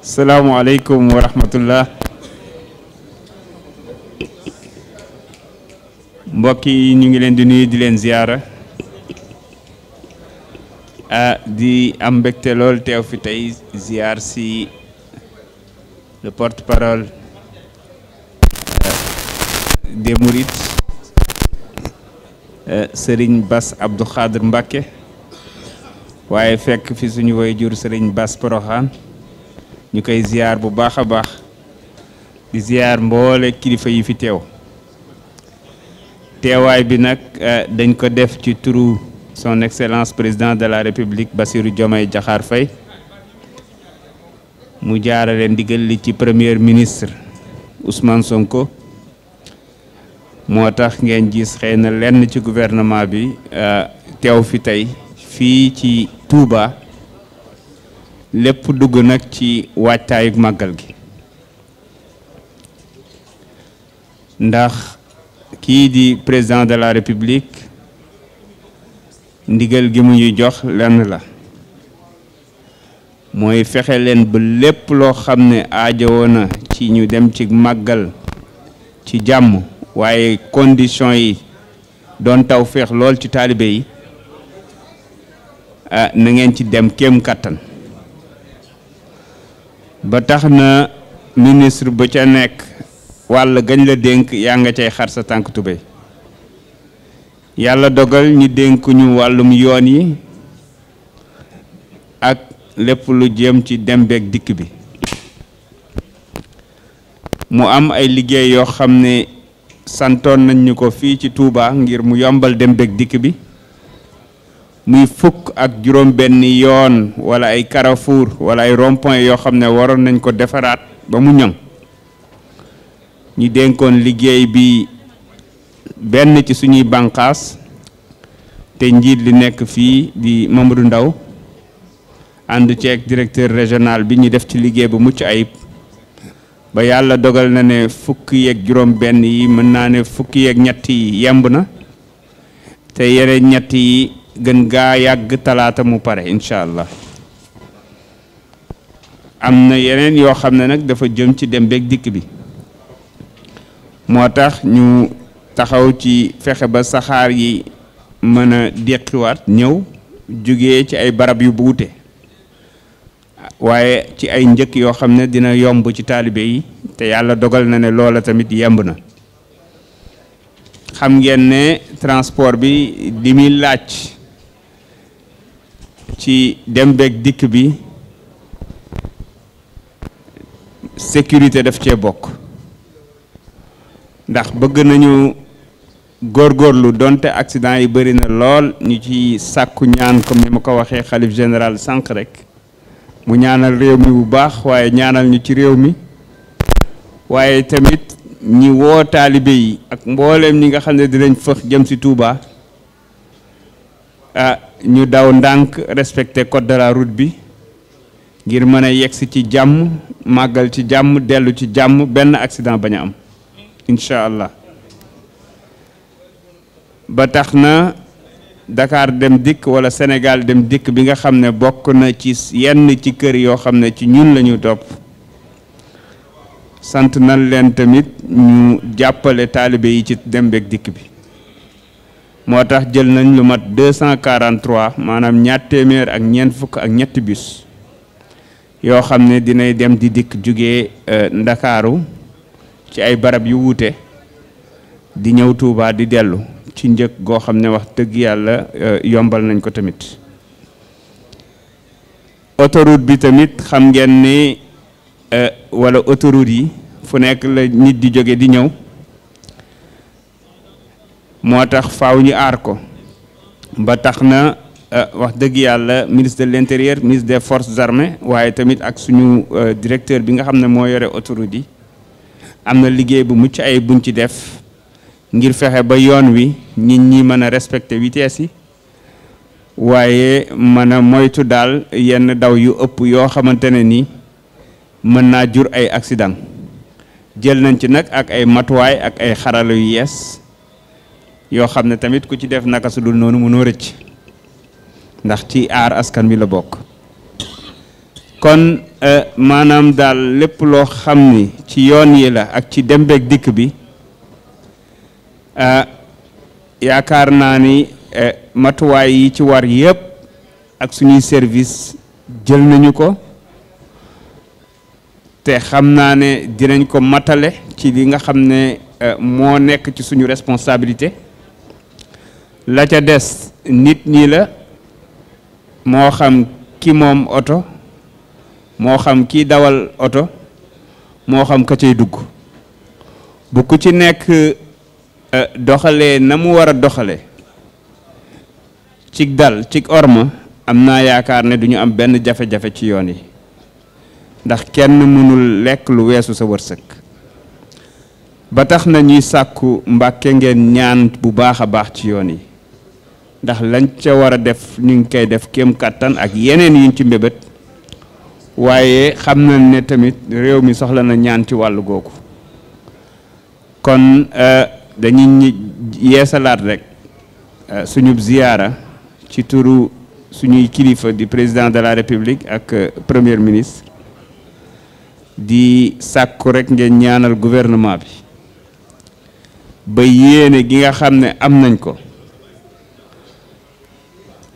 Assalamualaikum warahmatullah. Mbokk yi ñu ngi leen di nuyu di leen ziyaara di am mbégte lool teew fi tey ziyaar si le porte-parole des Mourides Serigne Bass Abdou Khadr Mbacké waaye fekk fi suñu waajur Serigne Bass Porokhane ñu koy ziyaar bu baax a baax di ziyaar mboole kilifa yi fi teew teewaay bi nag dañ ko def ci turu son excellence président de la république Bassirou Diomaye Diakhar Faye mu jaarale ndigal li ci premier ministre Ousmane Sonko moo tax ngeen gis xëy na lenn ci gouvernement bi teew fi tey fii ci Touba lépp dugg nag ci waajtaayu màggal gi ndax kii di président de la république ndigal gi mu ñuy jox lenn la mooy fexe leen ba lépp loo xam ne aajowoo na ci ñu dem ci màggal ci jàmm waaye condition yi doon taw feex lool ci taalibe yi na ngeen ci dem kéem kattan ba tax na ministre ba ca nekk wàll gañ la dénk yaa nga cay xar sa tànk tubéy yàlla dogal ñi dénk ñu wàllum yoon yi ak lépp lu jëm ci dem beeg dikk bi mu am ay liggéey yoo xam ne santoon nañ ñu ko fii ci Touba ngir mu yombal dem beeg dikk bi muy fukk ak juróom benn yoon wala ay carrefour wala ay rond-point yoo xam ne waroon nañ ko defaraat ba mu ñoŋ ñi dénkoon liggéey bi benn ci suñuy bànqaas te njiit li nekk fii di Mamadou Ndaw ànd ceeg directeur régional bi ñu def ci liggéey bu mucc ayib ba yàlla dogal na ne fukki yeeg juróom benn yi mën naa ne fukki yeeg ñett yi yemb na te yeneen ñett yi gën gaa yàgg talaata mu pare incha allah am na yeneen yoo xam ne nag dafa jëm ci dem beeg dikk bi moo tax ñu taxaw ci fexe ba saxaar yi mën a déqiwaat ñëw jóge ci ay barab yu buute waaye ci ay njëkk yoo xam ne dina yomb ci taalibe yi te yàlla dogal na ne loola tamit yemb na xam ngeen ne transport bi li muy laaj ci dem beeg dikk bi sécurité daf cee bokk ndax bëgg nañu góorgóorlu donte accident yi bëri na lool ñu ci sàkku ñaan comme ni ma ko waxee xalif général sànq rek mu ñaanal réew mi bu baax waaye ñaanal ñu ci réew mi waaye tamit ñi woo taalibe yi ak mbooleem ñi nga xam ne dinañ fëx jëm si Touba ñu daw ndànk respecté code de la route bi ngir mën a yegsi ci jàmm màggal ci jàmm dellu ci jàmm benn accident bañ a am incha allah ba tax na Dakar dem dikk wala Sénégal dem dikk bi nga xam ne bokk na ci yenn ci kër yoo xam ne ci ñun la ñu topp sant nañ leen tamit ñu jàppale taalibe yi ci dem beeg dikk bi moo tax jël nañ lu mat 243 maanaam ñaar téeméer ak ñeent fukk ak ñetti bus yoo xam ne dinay dem di dikk jóge Ndakaaru ci ay barab yu wuute di ñëw Touba di dellu ci njëg goo xam ne wax dëgg yàlla yombal nañ ko tamit autoroute bi tamit xam ngeen ni wala autoroute yi fu nekk la nit di jóge di ñëw moo tax faaw ñu aar ko ba tax na wax dëgg yàlla ministre de l'intérieur ministre des forces armées waaye tamit ak suñu directeur bi nga xam ne moo yore autoroute yi am na liggéey bu mucc ay buñ ci def ngir fexe ba yoon wi nit ñi mën a respecter vitesse yi waaye mën a moytu daal yenn daw yu ëpp yoo xamante ne ni mën naa jur ay accident jël nañ ci nag ak ay matuwaay ak ay xarala yu yees yoo xam ne tamit ku ci def naka su dul noonu mënoo rëcc ndax ci aar askan wi la bokk kon maanaam daal lépp loo xam ni ci yoon yi la ak ci dem beeg dikk bi yaakaar naa ni matuwaay yi ci war yëpp ak suñuy service jël nañu ko te xam naa ne dinañ ko matale ci li nga xam ne moo nekk ci suñu responsabilité la ca des nit ñi la moo xam ki moom oto moo xam kii dawal oto moo xam ka cay dugg bu ku ci nekk doxalee na mu war a doxale cig dal cig orma am naa yaakaar ne duñu am benn jafe-jafe ci yoon yi ndax kenn mënul lekk lu weesu sa wërsëg ba tax na ñuy sàkku Mbàkke ngeen ñaan bu baax a baax ci yoon yi ndax lañ ca war a def ñu ngi koy def kéem kàttan ak yeneen yuñ ci mbébét waaye xam nañ ne tamit réew mi soxla na ñaan ci wàllu googu kon dañuy yeesalaat rek suñu ziyaara ci turu suñuy kilifa di président de la république ak premier ministre di sàkku rek ngeen ñaanal gouvernement bi ba yéene gi nga xam ne am nañ ko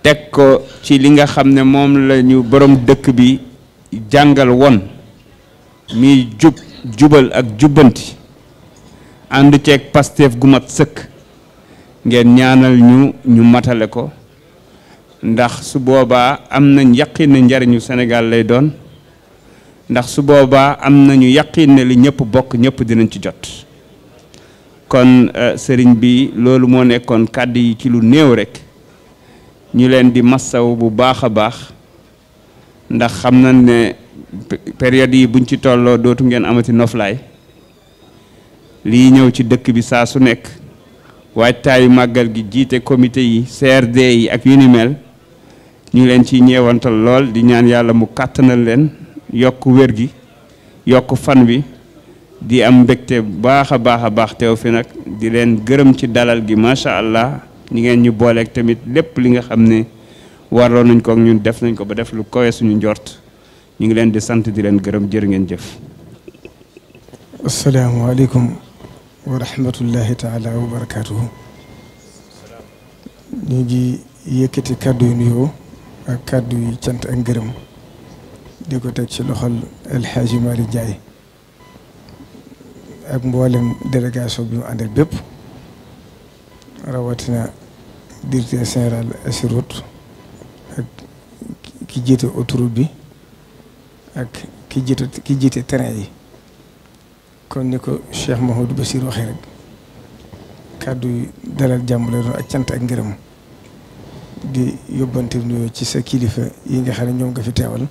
teg ko ci li nga xam ne moom la ñu borom dëkk bi jàngal woon mi jubal ak jubbanti ànd ceeg Pastef gu mat sëkk ngeen ñaanal ñu matale ko ndax su boobaa am nañ yaqin ne njariñu Sénégal lay doon ndax su boobaa am nañu yaqin ne li ñëpp bokk ñëpp dinañ ci jot kon sëriñ bi loolu moo nekkoon kàddu yi ci lu néew rek ñu leen di massaw bu baax a baax ndax xam nañ ne période yi buñ ci tolloo dootu ngeen amati noflaay lii ñëw ci dëkk bi saa su nekk waajtaayu màggal gi jiite comité yi CRD yi ak yu ni mel ñu leen ciy ñeewantal lool di ñaan yàlla mu kàttanal leen yokk wér gi yokk fan wi di am mbégte baax a baax teew fi nag di leen gërëm ci dalal gi macha allah ñi ngeen ñu booleeg tamit lépp li nga xam ne warloo nañ ko ak ñun def nañ ko ba def lu kawe suñu njort ñu ngi leen di sant di leen gërëm jërë ngeen jëf. asalaamaaleykum wa rahmatullahi taala wa barakaatuhu. ñu ngi yëkkati kàddu yu nuyoo ak kàddu yu cant ak ngërëm di ko teg ci loxol El Hadji Malick Ndiaye ak mboolem délégation bi mu àndal bépp rawatina directeur général Ageroute ak ki jiite autoroute bi ak ki jiite terrain yi. kon ni ko Cheikh Mouhamadou Bachir waxee rek kàddu yi dalal jàmm la doon ak cant ak ngërëm di yóbbante nuyoo ci sa kilifa yi nga xam ne ñoom nga fi teewal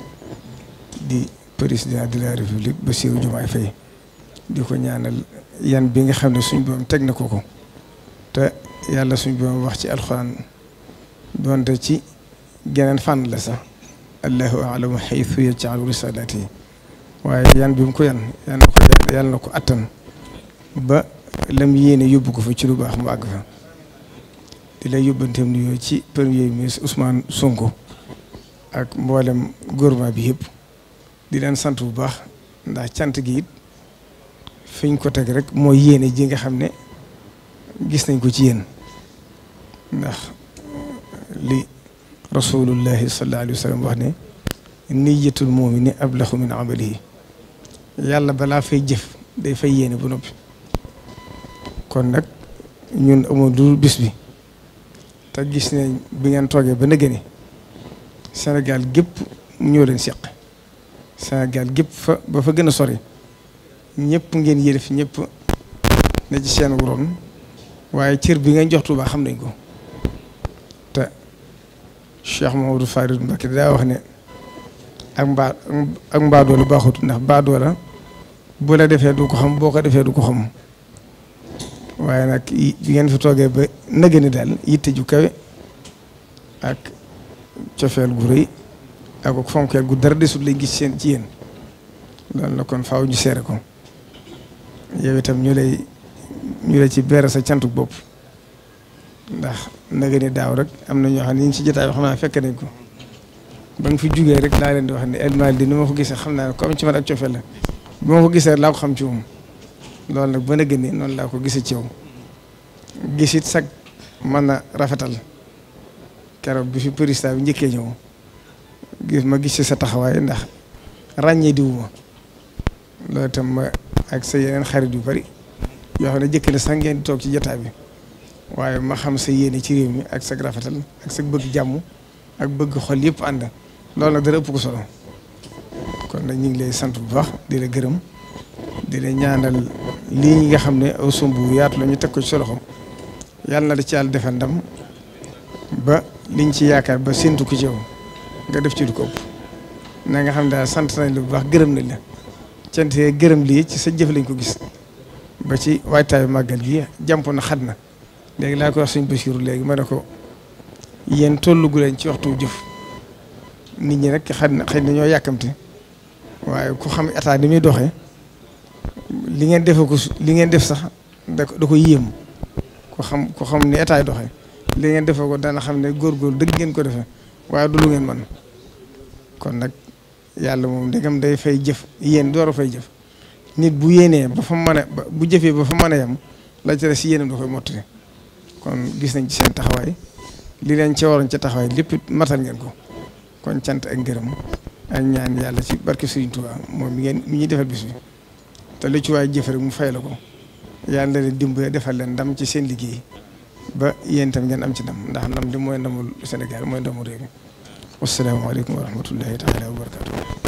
di président de la république Bassirou Diomaye Faye di ko ñaanal yan bi nga xam ne suñ borom teg na ko te yàlla suñ borom wax ci alxuraan doonte ci geneen fànn la sax allahu a'lamu haythu yaj'alu risalatihi waaye yan bi mu ko yàlla na ko attan ba lam yéene yóbbu ko fa ci lu baax mu àgg fa di lay yóbbanteem nuyoo ci premier ministre Ousmane Sonko ak mboolem gouvernement bi yëpp di leen sant bu baax ndax cant gi it fiñ ko teg rek mooy yéene ji nga xam ne gis nañ ko ci yéen ndax li rasulullahi sallallahu alayhi wa sallam wax ne niyyatul mu'mini ablahu min amalihi yàlla balaa fay jëf day fay yéene bu noppi kon nag ñun amoon lu bis bi te gis ne bi ngeen toogee ba nëgëni Sénégal gépp ñoo leen seq Sénégal gépp fa ba fa gën a sori ñëpp ngeen yërëf ñëpp ne ci seen wuroon waaye cër bi ngeen jox Tuubaa xam nañ ko te Cheikh Mamadou Farid Mbacké daa wax ne ak mbaadoola baaxut ndax baadoola bu la defee du ko xam boo ko defee du ko xam waaye nag bi ngeen fi toogee ba nëgëni daal yitte ju kawe ak cofeel gu rëy ak fonkeel gu dara desul lay gis seen ci yéen loolu la kon faaw ñu seere ko yow itam ñu lay ci beere sa cantuk bopp ndax nëgëni daaw rek am na ñoo xam ne ñu ci jotaay xam naa fekk nañ ko ba nga fi jugee rek laa leen di wax ne El Malick ni ma ko gisee xam naa ne ko am ci man ak cofeel la bi ma ko gisee laa ko xam ci moom loolu nag ba na gën noonu laa ko gisee ci yow gisit sag mën a rafetal keroog bi fi président bi njëkkee ñëw ma gis ci sa taxawaay ndax ràññee diwuma loolu itam ma ak sa yeneen xarit yu bari yoo xam ne jëkk na sax ngeen di toog ci jotaay bi waaye ma xam sa yéene ci réew mi ak sa rafetal ak sa bëgg jàmm ak bëgg xol yëpp ànd loolu nag dara ëpp ko solo kon nag ñu ngi lay sant bu baax di la gërëm di la ñaanal lii ñi nga xam ne aw sumb bu yaatu la ñu teg ko ci sa loxo yàlla na da ci yàlla defal ndam ba liñ ci yaakaar ba séntu ko ci yow nga def ci lu ko ëpp na nga xam ne daal sant nañ la bu baax gërëm nañ la cant gërëm lii ci sa jëf lañ ko gis ba ci waajtaayu màggal gi jàmp na xat na léegi laa koy wax suñu Basiiru léegi ma ne ko yéen tollugu leen ci waxtu jëf nit ñi rek xëy na ñoo yàkkamte waaye ku xam état ni muy doxee li ngeen defe ko li ngeen def sax da ko yéem ku xam ni état yi doxee li ngeen defe ko dana xam ne góorgóorlu dëgg ngeen ko defee waaye du lu ngeen mën kon nag yàlla moom ndegam day fay jëf yéen door a fay jëf nit bu yéenee ba fa mën a bu jëfee ba fa mën a yem la ca si yéenam da koy mottali kon gis nañ ci seen taxawaay li leen ca waroon ca taxawaay lépp matal ngeen ko kon cant ak ngërëm ak ñaan yàlla ci barke Serigne Touba moom mi ñuy defal bis bi te lu ci waay jëf rek mu fay la ko yàlla leen dimbale defal leen ndam ci seen liggéey ba yéen tam ngeen am ci ndam ndax ndam li mooy ndamul Sénégal mooy ndamul réew mi wasalaamaaleykum wa rahmatullahi taala wa barakatuh